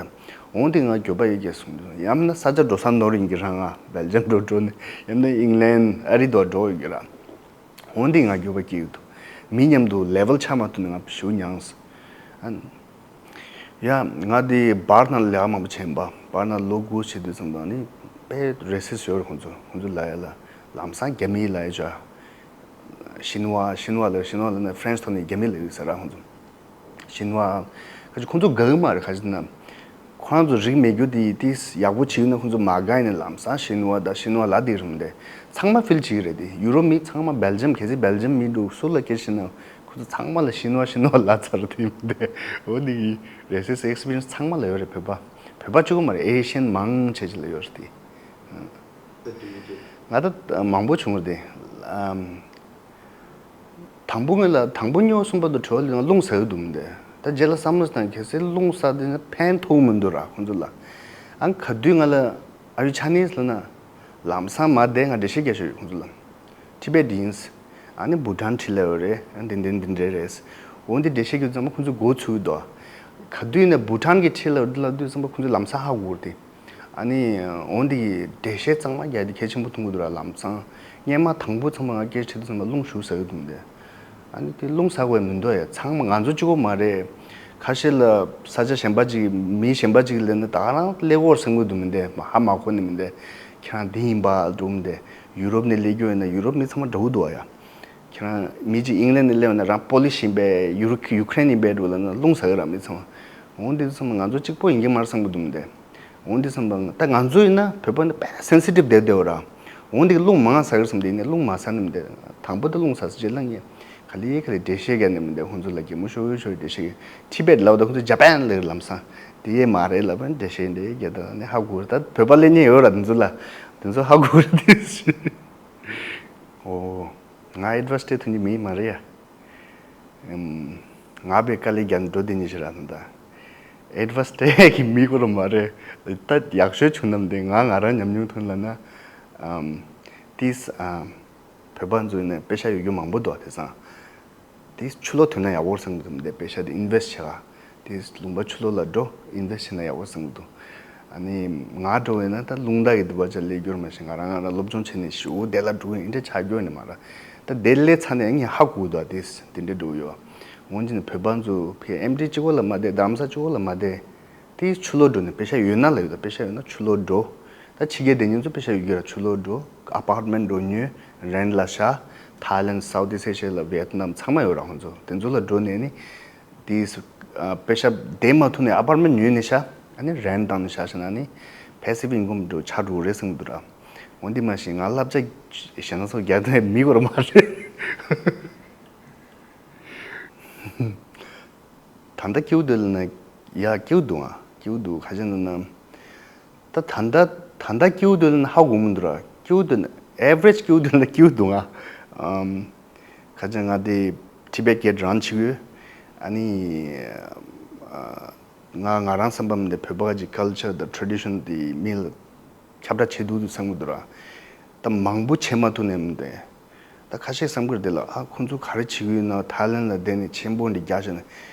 འོང་དེ་ང་འགྱོད་པ་ཡོད་ཀྱི་གསུངས་འདུག་ཡང་ན་ས་ཆ་འགྲོ་ས་ནོར་ཡིན་གྱི་ར། ང་སྦེལ་ཇམ་འགྲོ་འགྲོ་ནས་ཡང་ན་ཨིང་ལན་ཨ་རི་དུ་འགྲོ་ཡོད་ཀྱི་ར། འོང་དེ་ང་འགྱོད་པ་སྐྱེ་ཡོད་འདུག་མི་མཉམ་དུ་ལེ་ཝལ་ཆགས་མ་ཐུབ་ནས་ང་ཞེ་པོ་མྱངས། ཨ་ཡ་ང་དེ་བར་ན་ལས་ཀ་མང་པོ་བྱས་ཡིན་པ། བར་ན་ལོ་དགུ་བྱེད་དུས་ཙམ་པ་ནི་དཔེ་རེ་སི་སི་ཡོད་རེད། ཁོང་ཚོ་ཁོང་ཚོ་ལ་ཡ་ལ་ལམ་སང་རྒྱ་མི་ལ་ཡ་ཅོ། ཤིན་ཝ། ཤིན་ཝ་ལ་ཤིན་ཝ་ལ་ནི་ཧྥ་རན་སི་ཐོག་ནས་རྒྱ་མི་ལ་ཡོད་ཟེར་ར། ཁོང་ཚོ་ཤིན་ཝ་ཁ་ཅིག་ཁོང་ཚོ་དགའ་གི་མ་རེད། ཁ་ཅིག་ན་ཁོ་རང་ཚོ་རིག་མེད་རྒྱུ་དེ་ཏིས་ཡག་པོ་བྱེད་ན་ཁོང་ཚོ་མ་དགའ་ཡིན་ན་ལམ་སང་ཤིན་ཝ་ད་ཤིན་ཝ་ལ་དེ་རིམ་དེ་ཚང་མ་ཕིལ་བྱེད་ཀྱི་རེད། དེ་ཡུ་རོབ་མི་ཚང་མ་སྦེལ་ཇམ་གལ་སྲིད་སྦེལ་ཇམ་མི་འདུག་སུ་ལ་སྐད་ཤེས་ན་ཁོང་ཚོ་ཚང་མ་ལ་ཤིན་ཝ་ཤིན་ཝ་ལ་ཚར་དེ་མི་དེ་འོ་དེ་གི་རེ་སི་སི་ཨེག་སི་པི་རི་ཡན་སི་ཚང་མ་ལ་ཡོད་རེད། བོད་པ་བོད་པ་གཅིག་པོ་མ་རེད། ཨེ་ཤི་ཡན་མང་ཆེ་ཆེ་ལ་ཡོད་རེད་དེ། ང་ད་མང་པོ་བྱུང་བ་དེ། ཨམ། དང་པོ་ངས་ལ་དང་པོ་ཉོ་གསུམ་པ་དུ་བྲོ་ལ་རླུང་ཟ་གི་འདུག་མི་འདུག་ད་རྗེས་ལ་བསམ་བློ་བཏང་། གལ་སྲིད་རླུང་ཟ་དེ་ནི་ཕན་ཐོགས་མི་འདུག་ར་ཁོང་ཚོ་ལ། ཨང་ག་དུས་ང་ལ་Are you Chinese ལབ་ན་ལམ་སང་མ་བསྡད། ང་འགྲེལ་བཤད་རྒྱག་ཤོག་ཡོད་ཁོང་ཚོ་ལ། Tibetans། ཨ་ནི་བྷུ་ཊན་ཁྲིད་ལ་ཡོད་རེད། ཨ་འདི་འདི་འདི་འདྲ་རེད། འོ་འདི་འགྲེལ་བཤད་རྒྱག་ཙམ་པ་ཁོང་ཚོ་མགོ་ཚོས་འདུག་ག་དུས་ནས་བྷུ་ཊན་གྱི་ཁྲིད་ལ་ཡོད་ལབ་དུས་ཙམ་པ་ཁོང་ཚོ་ལམ་སང་ཧ་གོ་རེད་དེ། ཨ་ནི་འོན་ཏེ་འགྲེལ་བཤད་གཙང་མ་རྒྱག་དེ་གལ་ཆེན་པོ་མཐོང་གི་འདུག་ར། ལམ་སང་སྔན་མ་དང་པོ་ཚང་མ་ང་སྐད་ཆ་དྲིས་དུས་ཚང་མ་རླུང་ཞེ་པོ་ཟ་གི་འདུག་མི་འདུག་ཨ་ནི་དེ་རླུང་ཟ་དགོས་མི་འདུག་ཡ། ཚང་མ་ང་ཚོ་གཅིག་པོ་མ་རེད། ཁ་ཤས་ལ་ས་ཆ་གཞན་པ་ཅིག་མི་གཞན་པ་ཅིག་ལ་ནི་ད་ག་རང་ཀླད་ཀོར་ཟིན་གི་འདུག་མི་འདུག་ཧ་མ་གོ་ནི་མི་འདུག་ཁྱེད་རང་འདི་ཡིན་པ་འདུག་མི་འདུག་ཡུ་རོབ་ནས་སླེབས་རྒྱུ་ཡིན་ན་ཡུ་རོབ་མི་ཚང་མ་འདྲ་བོ་འདུག་ཡ། ཁྱེད་རང་མི་གཅིག་ཨིང་ལན་ནས་སླེབས་ན་རང་པོ་ལིཤ་ཡིན་པས་ཡུ་ཡུ་ཀེ་རེན་ཡིན་པས་འགྲོ་ལབ་ན་རླུང་ཟ་གི་ར་མི་ཚང་མ། འོན་ཏེ་ཚང་མ་ང་ཚོ་གཅིག་པོ་ཡིན་གྱི་མ་རེད་བསམ་གྱི་འདུག་མི་འདུག་འོན་ཏེ་བསམ་པ་ད་ང་ཚོ་ཡིན་ན་བོད་པ་ནི་དཔེ་སེན་སི་ཊིབ་བསྡད་བསྡད་པ་ར། འོན་ཏེ་རླུང་མང་ང་ཟ་གི་རེད་བསམ་དེ་ནས་རླུང་མ་ཟ་ནི་མི་འདུག་དང་པོ་ད་རླུང་ཟ་ཟ་རྗེས་ལ་ངས་ག་ལེ་ག་ལེ་འགྲེལ་བཤད་རྒྱག་ནི་མི་འདུག་ཁོང་ཚོ་ལ་གད་མོ་ཤོར་ཤོར་འགྲེལ་བཤད་རྒྱག་ཊི་བེཊ་ལབ་ད་ཁོང་ཚོ་ཇ་པན་ལབ་ལམ་སང་དེ་ཡས་མ་རེད་ལབ་འགྲེལ་བཤད་འདི་རྒྱག་ད་ནི་ཧ་གོ་རེད། ད་བོད་པ་སླེབས་མཁན་ཡོད་ར་དེ་ཚོ་ལ་དེ་ཚོ་ཧ་གོ་རེད་དེ། ཨོ། ང་ཨེ་ཌི་བའི་སི་སྤྲད་ཐུབ་མཁན་མི་མ་རེད་ཡ། ཨམ། ང་བས་དཀའ་ལས་རྒྱག་འགྲོ་དེ་ཉིད་ཞིག་རག་ན་ད། ཨེ་ཌི་བའི་སི་སྤྲད་ཀྱི་མི་ཁོ་རང་མ་རེད། ད་ཡག་ཤོས་བྱུང་ནམ་དེ་ང་ང་རང་ཉམས་མྱོང་ཐོན་ལ་ན། ཨམ། ཏིས་ཨམ། བོད་པ་ཚོ་ནས་པེ་ཤ་ཡོད་རྒྱུ་མང་པོ་འདུག་དེ་སང་། དེ་ཆུ་ལོག་ཐོན་ན་ཡག་པོ་བསམ་གི་འདུག་དེ་པེ་ཤ་དེ་ཨིན་ཝེ་སི་ཊི་བྱེད་ག་དེ་ལུང་པ་ཆུ་ལོག་ལ་འགྲོ་ཨིན་ཝེ་སི་ཊི་བྱེད་ན་ཡག་པོ་བསམ་གི་འདུག་ཨ་ནི་ང་འགྲོ་བས་ན་ད་རླུང་རྟ་གི་འདུག་པ་ཅག་ལས་རྒྱུར་མ་ཤེས། ང་རང་ང་རང་སློབ་སྦྱོང་བྱས་ནས་ཞུ་དེ་ལ་འགྲོ་ཡིན་འདྲ་ཆགས་རྒྱུ་ནི་མ་ར། ད་དེ་ལས་ཚ་ནས་ངས་ཧ་གོ་འདུག་དེ་དེ་འདྲ་འགྲོ་ཡོད། འོན་ཀྱང་བོད་པ་ཚོ་ཕའི་ཨེམ་ཊི་གཅིག་པོ་ལ་མ་བསྡད། རྡ་རམ་ས་གཅིག་པོ་ལ་མ་བསྡད། དེ་ཆུ་ལོག་འགྲོ་ནས་པེ་ཤ་ཡོད་ན་ལ་ཡོད། ད་པེ་ཤ་ཡོད་ན་ཆུ་ལོག་འགྲོ། ད་ཕྱི་རྒྱལ་བསྡད་མཁན་ཚོ་པེ་ཤ་ཡོད་རྒྱུ་ར་ཆུ་ལོག་འགྲོ། ཨ་པར་ཊི་མེན་འགྲོ་ཉོས། རེན་ཊི་ལ་བཞག་ཐའི་ལེན། སའུ་ཐི་ཨིསི་ཊི་ཨེ་ཤི་ཡ་ལ། ཝེ་ཏི་ནམ་ཚང་མ་ཡོད་ར། ཁོང་ཚོ་དེ་ཚོ་ལ་འགྲོ་ནས་ནི་དེ་ཨ་པེ་ཤ་བསྡད་མ་ཐུབ་ནས་ཨ་པར་ཊི་མེན་ཉོས་ནས་བཞག་ཨ་ནི་རེན་ཊི་བཏང་ནས་བཞག་བཞག་ན་ནི་པེ་སི་བི་ཨིན་ཀམ་འགྲོ་ཆགས་འགྲོ་རེད་བསམ་གྱི་འདུག་ར། འོན་ཏེ་མ་གཞི་ང་བསླབ་བྱ་གཞན་ཚོ་རྒྱག་དུས་མི་གོ་ར་མ་རེད། ད་ལྟ་སྐྱིད་པོ་འདུག་ལབ་ན་ཡ་སྐྱིད་པོ་འདུག་ཨ་སྐྱིད་པོ་འདུག་ཁ་ཤས་འདུག་ན། ད་ད་ལྟ་ད་ལྟ་སྐྱིད་པོ་འདུག་ལབ་ན་ཧ་གོ་མི་འདུག་ར། སྐྱིད་པོ་འདུག་ན་ཨེ་ཝ་རེཇ་སྐྱིད་པོ་འདུག་ལབ་ན་སྐྱིད་པོ་འདུག་ཨ། ཨམ། ཁ་ཅིག་ང་དེ་ཊི་བེཊ་ཀེཊ་རན་བྱེད་ཀྱི་ཡོད། ཨ་ནི་ཨ། ང་ང་རང་བསམ་པ་མི་འདུག་བོད་པ་གི་ཀལ་ཅར་དང་ཊེ་རེ་ཌི་ཤན་དེ་མི་ལ་ཁྱབ་བསྒྲགས་བྱེད་འདུག་འདུག་བསམ་གྱི་འདུག་ར། ད་མང་པོ་བྱེད་མ་ཐུབ་ནས་མི་འདུག་ད་ཁ་ཤས་བསམ་གྱི་རེད་དེ་ལ། ཨ་ཁོང་ཚོ་ག་རེ་བྱེད་ཀྱི་ཡོད་ན། ཐའི་ལེན་ལ་བསྡད་ནས་ཆེན་པོ་འདི་རྒྱག་བྱས་ནས་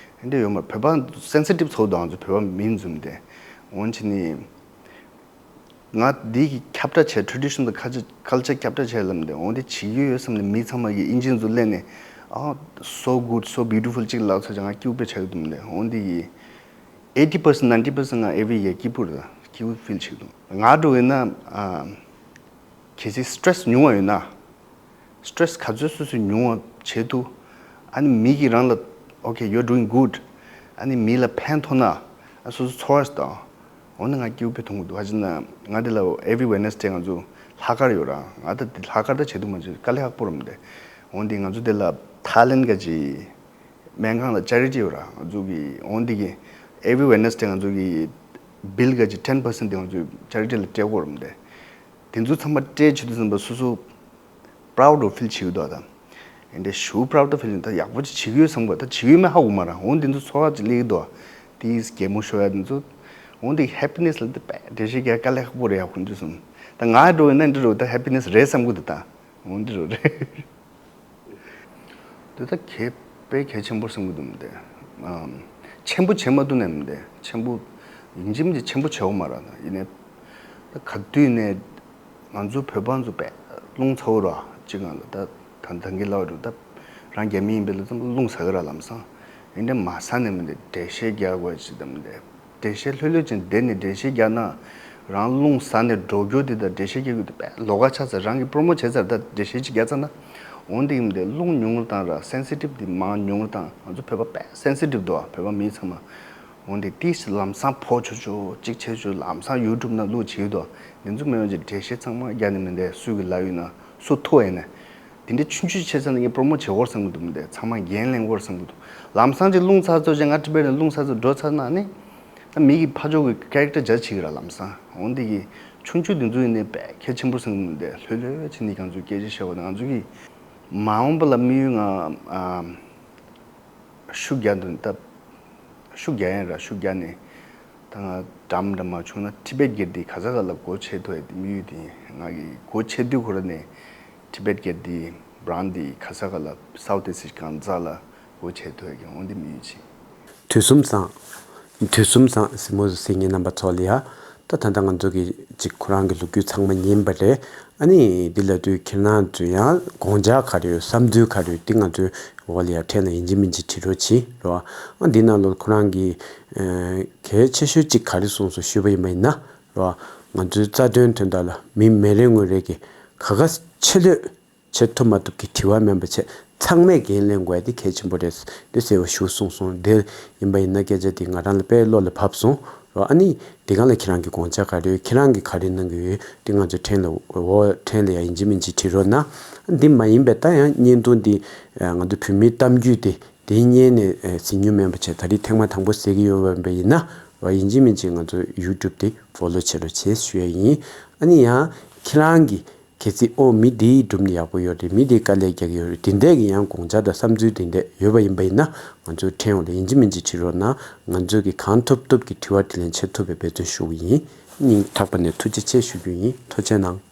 འདི་ཡོད་མ་རེད། བོད་པ་སེན་སི་ཊིབ་ཚོ་དང་ང་ཚོ་བོད་པ་མིན་ཙམ་དེ་འོན་ཆེ་ནི། ང་འདི་གི་ཁྱབ་བསྒྲགས་བྱས། ཊེ་རེ་ཌི་ཤན་དང་ཁ་ཅིག་ཀལ་ཅར་ཁྱབ་བསྒྲགས་བྱས་ལབ་འདི་འོན་ཏེ་བྱེད་ཀྱི་ཡོད་བསམ་ནས་མི་ཚང་མ་གི་ཨིན་ཇི་ཚོ་སླེབས་ནས་ཨ་so good, so beautiful ཅིག་ལབ་ཚར་ཅིག་ང་སྐྱིད་པོ་དཔེ་ཆགས་ཀྱི་འདུག་མི་འདུག་འོན་ཏེ་གི་ཨེ་ཊི་པར་སེན་ཊི་ནའིན་ཊི་པར་སེན་ཊི་ང་ཨེ་ཝི་ཡ་སྐྱིད་པོ་རེད། སྐྱིད་པོ་ཕིལ་བྱེད་ཀྱི་འདུག་ང་འདྲ་བོ་ཡིན་ན། ཨ། གལ་སྲིད་སི་ཊེ་རེ་སི་ཉུང་བ་ཡོད་ན། སི་ཊེ་རེ་སི་ག་ཚོད་སོ་སོས་ཉུང་བ་བྱེད་ཐུབ། ཨ་ནི་མི་གིས་རང་ལ། Okay, you're doing good. ཨ་ནི་མི་ལ་ཕན་ཐོགས་ན། ཨ། སོ་སོ་ཚོར་བ་ཞིག་དང་། འོ་ན་ང་སྐྱིད་པོ་ཕེ་མཐོང་གི་འདུག་ཨ་ཅེ་ན་ང་འདི་ལ་every Wednesday ང་ཚོ་ལྷག་དཀར་ཡོད་ར། ང་ད་འདི་ལྷག་དཀར་ད་བྱེད་ཐུབ་མ་བྱེད་དཀའ་ལས་ཁག་པོ་རེད་མི་འདུག་འོ་འདི་ང་ཚོ་འདི་ལ་ཐའི་ལེན་ག་ཅིག་སྨན་ཁང་ལ་ཅེ་རི་ཊི་ཡོད་ར། ང་ཚོ་གི་འོ་འདི་གི་every Wednesday ང་ཚོ་གི་བིལ་ག་ཅིག་ten percent དེ་ང་ཚོ་ཅེ་རི་ཊི་ལ་སྤྲད་དགོས་རེད་མི་འདུག་དེ་ཚོ་ཚང་མ་སྤྲད་བྱེད་དུས་ཙམ་པ་སོ་སོ་པ་རའུ་ཌི་ཕིལ་བྱེད་ཀྱི་འདུག་ད་ཨེ་འདྲ་ཞུ་པ་རའུ་ཌི་ཕིལ་ད་ཡག་པོ་ཅིག་བྱེད་ཀྱི་ཡོད་བསམ་གི་ད་བྱེད་ཀྱི་ཡོད་མེད་ཧ་གོ་མ་ར། འོ་འདི་ཚོ་ཚོར་བ་ཅིག་སླེབས་ཀྱི་འདུག་དེ་གད་མོ་ཤོར་ཡ་འདི་ཚོ། འོ་འདི་ཧེ་པི་ནེ་སི་ལ་འདི་དཔེ་འགྲེལ་བཤད་རྒྱག་དཀའ་ལས་ཁག་པོ་རེད་ཡ། ཁོང་ཚོ་གསུམ་ད་ང་འདྲ་བོ་ཡིན་ན་འདི་འདྲ་བོ་ད་ཧེ་པི་ནེ་སི་རེད་བསམ་གི་འདུག་ད་འོ་འདི་འདྲ་བོ་རེད། དེ་ད་གལ་དཔེ་གལ་ཆེན་པོ་བསམ་གི་འདུག་མི་འདུག་ཨམ། ཆེན་པོ་བྱེད་མ་ཐུབ་ནས་མི་འདུག་ཆེན་པོ་ཡིན་གཅིག་མིན་གཅིག་ཆེན་པོ་བྱེད་འོ་མ་ར། ཡིན་ནའི་ད་ག་དུས་ནས་ང་ཚོ་བོད་པ་ཚོ་དཔེ་རླུང་ཚ་བོ་ར། གཅིག་སྒང་ལ་ད་ད་ད་གིན་ལབ་རེད། ད་རང་རྒྱ་མི་ཡིན་པའི་ལ་ཙམ་རླུང་ཟ་གི་ར་ལམ་སང་། ཡིན་ནའི་མ་ཟ་ནས་མི་འདུག་འགྲེལ་བཤད་རྒྱག་དགོས་ཅིག་ད་མི་འདུག་འགྲེལ་བཤད་ལྷོད་ལྷོད་ཅིག་བསྡད་ནས་འགྲེལ་བཤད་རྒྱག་ན། རང་རླུང་ཟ་ནས་འགྲོ་རྒྱུ་དེ་དང་འགྲེལ་བཤད་རྒྱག་རྒྱུ་དེ་དཔེ་ལོགས་ཀ་ཆགས་ཚར། རང་གིས་པོ་རོ་མོཊ་བྱས་ཚར། ད་འགྲེལ་བཤད་ཅིག་རྒྱག་ཚར་ན། འོན་ཏེ་ཡིན་ཏེ་རླུང་ཉུང་རུ་བཏང་ར། སེན་སི་ཊིབ་དེ་མང་ཉུང་རུ་བཏང་། ང་ཚོ་བོད་པ་དཔེ་སེན་སི་ཊིབ་འདུག་ཨ། བོད་པ་མི་ཚང་མ། འོན་ཏེ་ཏིས་ལམ་སང་ཕོ་ཆུ་ཆུ་གཅིག་ཆེ་ཆུ་ལམ་སང་ཡུ་ཊུབ་ནང་བླུགས་བྱེད་འདུག་འདི་ཚོ་མེད་པ་ཅིག་འགྲེལ་བཤད་ཚང་མ་རྒྱག་ནས་མི་འདུག་སུ་གི་ལ་ཡོད་ན་སུ་ཐུག་ཡིན་ན། དེ་འདྲའི་ཆུང་ཆུང་བྱས་ཚར་ན་ངས་པོ་རོ་མོཊ་བྱེད་དགོས་བསམ་གི་འདུག་མི་འདུག་ཚང་མ་འགན་ལེན་དགོས་བསམ་གི་འདུག་ལམ་སང་ཅིག་རླུང་ཚ་ཚོ་ཅིག་ང་ཊི་བེཊ་ནས་རླུང་ཚ་ཚོ་འགྲོ་ཚར་ན་ནི། ད་མི་གི་ཕ་ཕྱོགས་ཀྱི་ཀེ་རེག་ཊར་འཇའ་ཆི་གི་ར་ལམ་སང་། འོན་ཏེ་གི་ཆུང་ཆུང་དེ་ཚོ་ཡིན་ནའི་དཔེ་གལ་ཆེན་པོ་བསམ་གི་མི་འདུག་ལྷོད་ལྷོད་བྱས་ནས་གང་ཚོད་སྐད་ཆ་བཤད་པ་དང་། ང་ཚོ་གི་མ་འོངས་པ་ལ་དམིགས་ཡུལ་ང་ཨ། ཤུགས་རྒྱག་འདུག་ད་ཤུགས་རྒྱག་ཡིན་ར། ཤུགས་རྒྱག་ནས་ད་ང་འགྲམ་འགྲམ་མ་བྱུང་ན་ཊི་བེཊ་སྒེར་དེ་ག་ས་ག་ལ་སྒོ་ཕྱེ་ཐུབ་ཡ་དེ་དམིགས་ཡུལ་དེ་ཡིན། ང་གི་སྒོ་ཕྱེ་དུས་ཁོ་ར་ནས་ཊི་བེཊ་སྒེར་དེ་བྷ་རན་ཌི་དེ་ག་ས་ག་ལ་སའུ་ཐི་ཨི་སི་ཊི་གང་ས་ལ་སྒོ་ཕྱེ་ཐུབ་ཡ་གི་འོ་འདི་དམིགས་ཡུལ་ཅིག་དུས་གསུམ་བཟང་། དུས་གསུམ་བཟང་། གཟིགས་མོ་གཟིགས་མཁན་རྣམ་པ་ཚོ་ལ་ཡ། ད་ད་ལྟ་ང་ཚོ་གི་ཅིག་ཁོ་རང་གི་ལོ་རྒྱུས་ཚང་མ་ཉན་པ་རེད། ཨ་ནི་འདི་ལབ་དུས་ཁྱེད་རང་ཚོས་ཡང་དགོངས་འཆར་ག་རེ་ཡོད། བསམ་ཚུལ་ག་རེ་ཡོད། འདི་ང་ཚོའི་འོག་ལ་ཡ་ཕྲན་ལ་ཡིན་གཅིག་མིན་གཅིག་བྲིས་རོགས་གྱིས་རོ། ཨ་འདི་ནང་ལོགས་ཁོ་རང་གི་ཨ་གལ་ཆེ་ཤོས་ཅིག་ག་རེ་གསུངས་སོང་ཞུས་པ་ཡིན་པ་ཡིན་ན་རོ། ང་ཚོའི་རྩ་དོན་དོན་དག་ལ་མི་མི་རེ་ངོ་རེ་གི་ག་ག་ཆེ་ལོས་བྱེད་ཐུབ་མ་ཐུབ་ཀྱི་དྲི་བ་མིན་པ་བྱས། ཚང་མས་འགན་ལེན་དགོས་ཡ་དེ་གལ་ཆེན་པོ་རེད། དེ་ཟེར་བ་ཞུ་གསུངས་སོང་། དེ་ཡིན་པ་ཡིན་ན་སྐད་ཆ་དེ་ང་རང་ལ་དཔེ་བློ་ལ་བབས་སོང་རོ། ཨ་ནི་དེ་སྒང་ལ་ཁྱེད་རང་གི་དགོངས་འཆར་ག་རེ་ཡོད། ཁྱེད་རང་གིས་ག་རེ་གནང་གི་ཡོད། དེ་ང་ཚོ་ཕྲན་ལ་འོ་ཕྲན་ལ་ཡ་ཡིན་གཅིག་མིན་གཅིག་བྲིས་རོགས་གནང་། འདི་མ་ཡིན་པའི་ད་ཡང་བརྙན་ཐུང་འདི་ང་ཚོ་བོད་མིའི་གཏམ་རྒྱུད་དེ་དེ་བརྙན་ནས་གཟིགས་མྱོང་མེད་པ་བྱས། ད་རེས་ཐེངས་མ་དང་པོ་གཟིགས་ཀྱི་ཡོད་པ་ཡིན་ན་རོ། ཡིན་གཅིག་མིན་གཅིག་ང་ཚོ་ཡུ་ཊུབ་དེ་ཕོ་ལོ་བྱེད་རོགས་བྱེད་ཞུ་ཡ་ཡིན། ཨ་ནི་ཡང་ཁྱེད་རང་གིས་གལ་སྲིད་ཨོ་མི་འདིས་སྒྲུབ་ནས་ཡག་པོ་ཡོད་རེད། མི་འདིས་དཀའ་ལས་རྒྱག་གི་ཡོད་རེད། དེ་འདྲས་ཀྱི་ཡང་དགོངས་འཆར་དང་བསམ་ཚུལ་དེ་འདྲས་ཡོད་པ་ཡིན་པ་ཡིན་ན་ང་ཚོའི་ཕྲན་འོག་ལ་ཡིན་གཅིག་མིན་གཅིག་བྲིས་རོགས་གནང་། ང་ཚོས་ཀྱི་གང་ཐུབ་ཐུབ་ཀྱི་དྲི་བ་དྲིས་ལན་བྱེད་ཐུབ་པའི་འབད་བརྩོན་ཞུ་གི་ཡིན། སྙིང་ཐག་པ་ནས་ཐུགས་རྗེ་ཆེ་ཞུ་རྒྱུ་ཡིན། ཐུགས་རྗེ་གནང་།